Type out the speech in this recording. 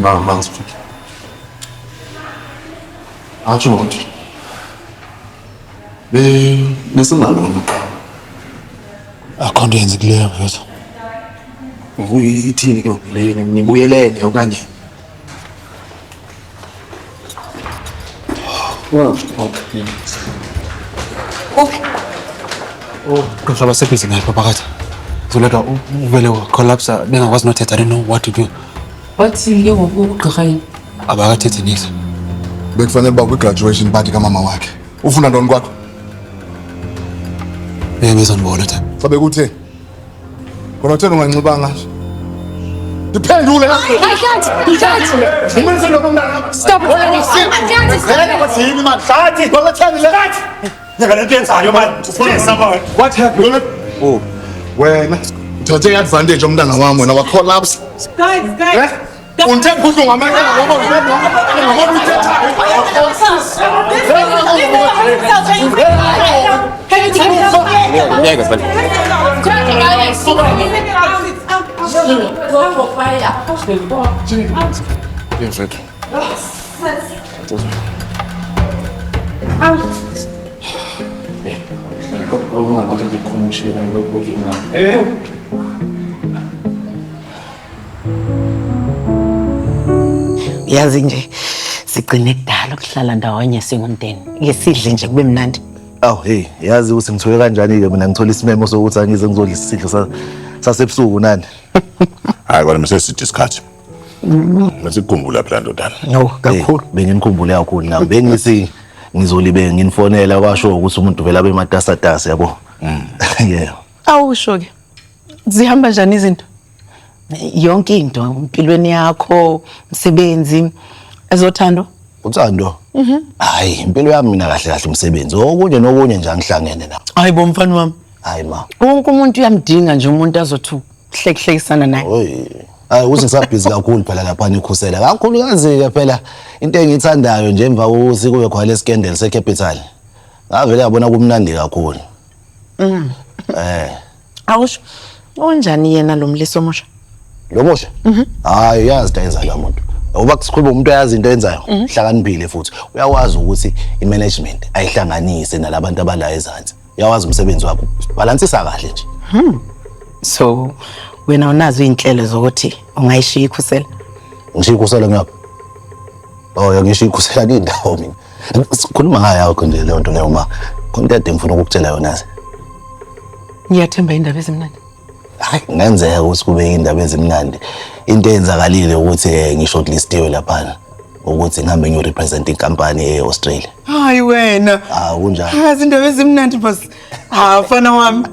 Mangifike. Atsho ukuthi besingalona. Akho nto yenzekileyo mfethu. Ithini ke leyo, nibuyelene okanye? Okay. Gqirha basebhizi naye pha phakathi. Zoleka uvele collapse bengakwazi nothetha, I don't know what to do. Bathini ke ngoku ugqirha yena? Abakathethi niks. Bekufanele uba kwi-graduation party kamama wakhe. Ufuna ntoni kwakho? Bebezondibona tata. Xa bekutheni? Kona kutheni unganxibanga nje? Ndiphendule. I can't! I can't! Umenze ntoni umntana? Stop! I can't! Yeka le nto yenzayo mani. What happened? Oh, wena uthathe i-advantage yomntana wam wena wacollapse. Guys, guys! Unthe phuhlu ngamaqela ngoba ngoba uthethayo. Can you take Mfethu. Yazi nje sigcine kudala ukuhlala ndawonye singumndeni. Ke sidle nje kube mnandi. Aw hey, yazi ukuthi ngithole kanjani ke mina ngithola isimemo sokuthi angize ngizodla isidlo sasebusuku nani. Hayi kodwa meseside isikhathi. Ngesikukhumbula phela ndodana. No, kakhulu. Benginikhumbule kakhulu nami. Bengithi ngizolibe nginifonela kwasho ukuthi umuntu vele abe matasatasa yabo. Yeah. Awusho ke. Zihamba njani izinto? Yonke into empilweni yakho, umsebenzi, ezothando. Uthando. Hayi, impilo yami mina kahle kahle umsebenzi. Okunye nokunye nje angihlangene na. Hayi bo mfana wami. Hayi ma. Wonke umuntu uyamdinga nje umuntu azothu hlekihlekisana naye. Oy. Hayi ukuthi ngisabhizi kakhulu phela lapha nikhusela. Kakhulukazi ke phela into engiyithandayo nje emva kokuthi kube khona le scandal se-Capital. Ngavele yabona kumnandi kakhulu. Eh, Awusho. Unjani yena lo mlisa omusha? Lo musha? Hayi uyazi into ayenzayo lo muntu. Ngoba kusikhuluma umuntu oyazi into ayenzayo, hlakaniphile futhi. Uyakwazi ukuthi i-management ayihlanganise nalabantu abala ezansi. Uyawazi umsebenzi wakhe. Balansisa kahle nje. So wena unazo izinhlelo zokuthi ungayishiya ikhusela? Ngishiya ikhusela ngiyaphi? Oh, ngishiya ikhusela kindawo mina. Sikhuluma ngayo yakho nje leyo nto leyo ma. Khona into ade ngifuna ukukutshela yona ze. Ngiyathemba indaba ezimnandi. Hayi kungenzeka ukuthi kube indaba ezimnandi. Into eyenzakalile ukuthi ngishortlistiwe laphana ukuthi ngihambe ngiyorepresent inkampani e-Australia. Hayi wena. Ah kunjalo. Hayi indaba ezimnandi boss. Ha mfana wami.